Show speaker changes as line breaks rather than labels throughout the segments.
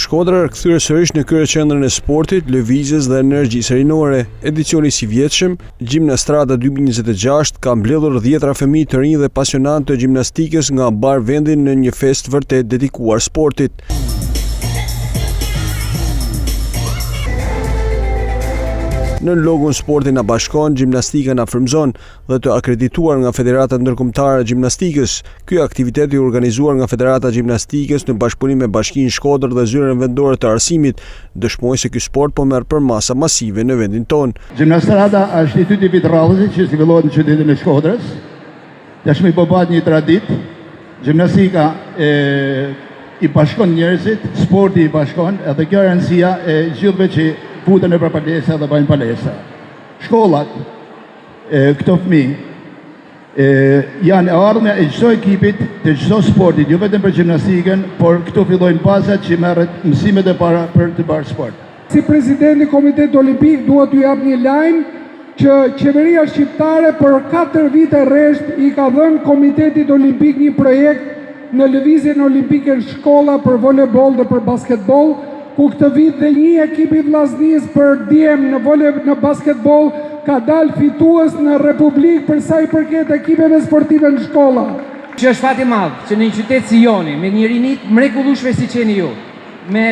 Shkodra është kthyer sërish në kryeqendrën e sportit, lëvizjes dhe energjisë rinore. Edicioni i sivjetshëm, Gjimnastrada 2026 ka mbledhur dhjetëra fëmijë të rinj dhe pasionantë të gjimnastikës nga mbarë vendi në një festë vërtet dedikuar sportit. Nën logon Sporti na bashkon, gjimnastika na frymëzon dhe të akredituar nga Federata Ndërkombëtare e Gjimnastikës. Ky aktivitet i organizuar nga Federata e Gjimnastikës në bashkëpunim me Bashkinë Shkodër dhe Zyrën Vendore të Arsimit, dëshmoi se ky sport po merr përmasa masive në vendin tonë.
Gjimnastrada është i dyti vit radhazi që zhvillohet në qytetin e Shkodrës. Tashmë po bëhet një traditë. Gjimnastika e i bashkon njerëzit, sporti i bashkon, edhe kjo rëndësia e gjithëve që futen nëpër palestra dhe bëjnë palestra. Shkollat, e, këto fëmijë, e, janë e ardhmja e çdo ekipit të çdo sportit, jo vetëm për gjimnastikën, por këtu fillojnë bazat që merret mësimet e para për të bërë sport.
Si president i Komitetit Olimpik dua t'ju jap një lajm që qeveria shqiptare për 4 vite rresht i ka dhënë Komitetit Olimpik një projekt në lëvizjen olimpike në shkolla për volejboll dhe për basketboll, ku këtë vit dhe një ekip i Vllaznisë për djem në vole në basketboll ka dalë fitues në Republikë për sa i përket ekipeve sportive në shkolla.
Që është fat i madh që në një qytet si joni, me një rini të mrekullueshme siç jeni ju, me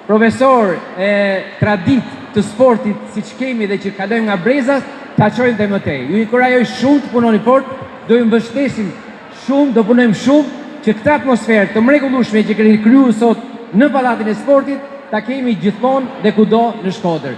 Profesorë e traditë të sportit siç kemi dhe që kalojmë nga brezat, ta çojmë dhe më tej. Ju inkurajoj shumë të punoni fort, do ju mbështesim shumë, do punojmë shumë që këtë atmosferë të mrekullueshme që keni krijuar sot në Pallatin e Sportit, ta kemi gjithmonë dhe kudo në Shkodër.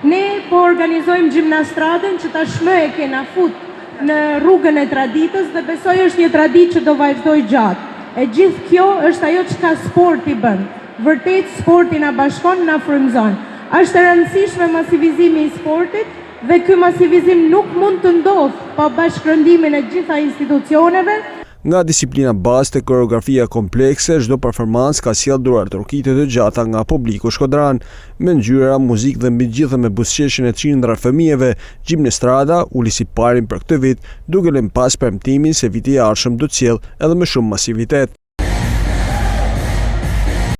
Ne po organizojmë gjimnastradën që tashmë e kena fut në rrugën e traditës dhe besoj është një traditë që do vazhdojë gjatë. E gjithë kjo është ajo çka sporti bën. Vërtet sporti na bashkon, na frymëzon. Është e rëndësishme masivizimi i sportit dhe ky masivizim nuk mund të ndodhë pa bashkërëndimin e gjitha institucioneve.
Nga disiplina bazë te koreografia komplekse, çdo performancë ka sjellë duartrokitje të gjata nga publiku shkodran. Me ngjyra, muzikë dhe mbi të gjitha me buzëqeshjen e qindra fëmijëve, Gjimnastrada uli siparin për këtë vit, duke lënë pas premtimin se viti i ardhshëm do të sjellë edhe më shumë masivitet.